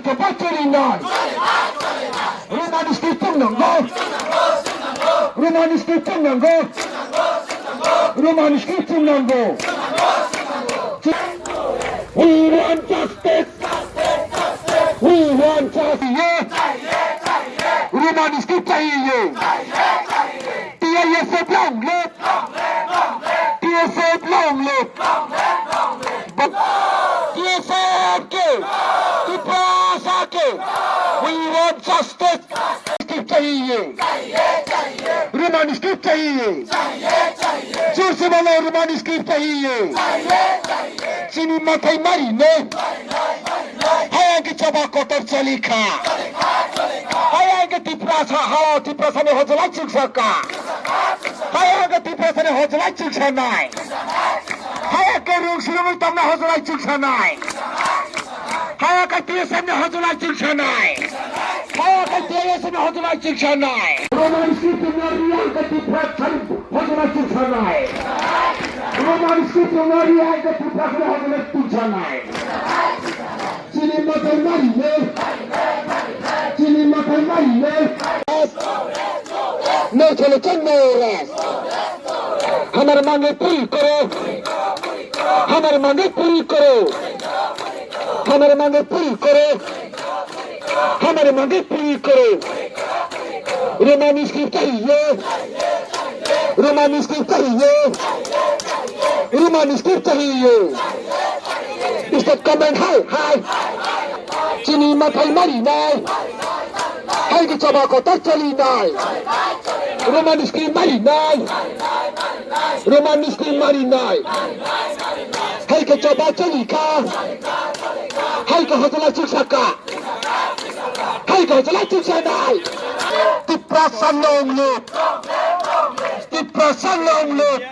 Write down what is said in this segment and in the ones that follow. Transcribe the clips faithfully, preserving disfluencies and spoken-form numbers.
Chapa chori nai. Roman script chungnango. Roman script chungnango. Roman script chungnango. We want justice. We want justice. Roman script chahiye. T I S F long live. T S F long live. T S F ke. Tiprasa ke. We want justice. Script chahiye. Roman script chahiye. जोर से बोलो, Roman script chahiye. Chini mathai mari ne. Hayang ke choba kotor choli kha. Hayang ke Tiprasa hao, Tiprasa ni hojolai chuksa ka. Hayang ke Tiprasa ni hojolai chuksa nai. Hayang ke rung silung tong na hojolai chuksa nai. Hayang ke T S F ni hojolai chuksa nai. Hayang ke T S F ni hojolai chuksa nai. Roman script ni hayang ke Tiprasa ni hojolai chuksa nai. Roman script ni hayang ke Tiprasa ni hojolai chuksa nai. Chini mathai mari ne. Chini mathai mari ne. No chole chang no rest. हमारे मांगे पूरी करो। हमारे मांगे पूरी करो। हमारे मांगे पूरी करो। हमारे मांगे पूरी करो। Roman script chahiye. Roman script chahiye. Roman script chahiye. Stop comment hai hai. Chini mathai mari nai. Hai ke choba kotor choli nai. Roman script mari nai. Roman script mari nai. Hai ke choba choli kha. Hai ke hojolai chuksa ka. Hai ke hojolai chuksa nai. Tiprasa long live. Tiprasa long live.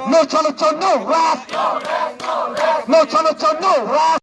No chole chang no rest. No chole chang no rest.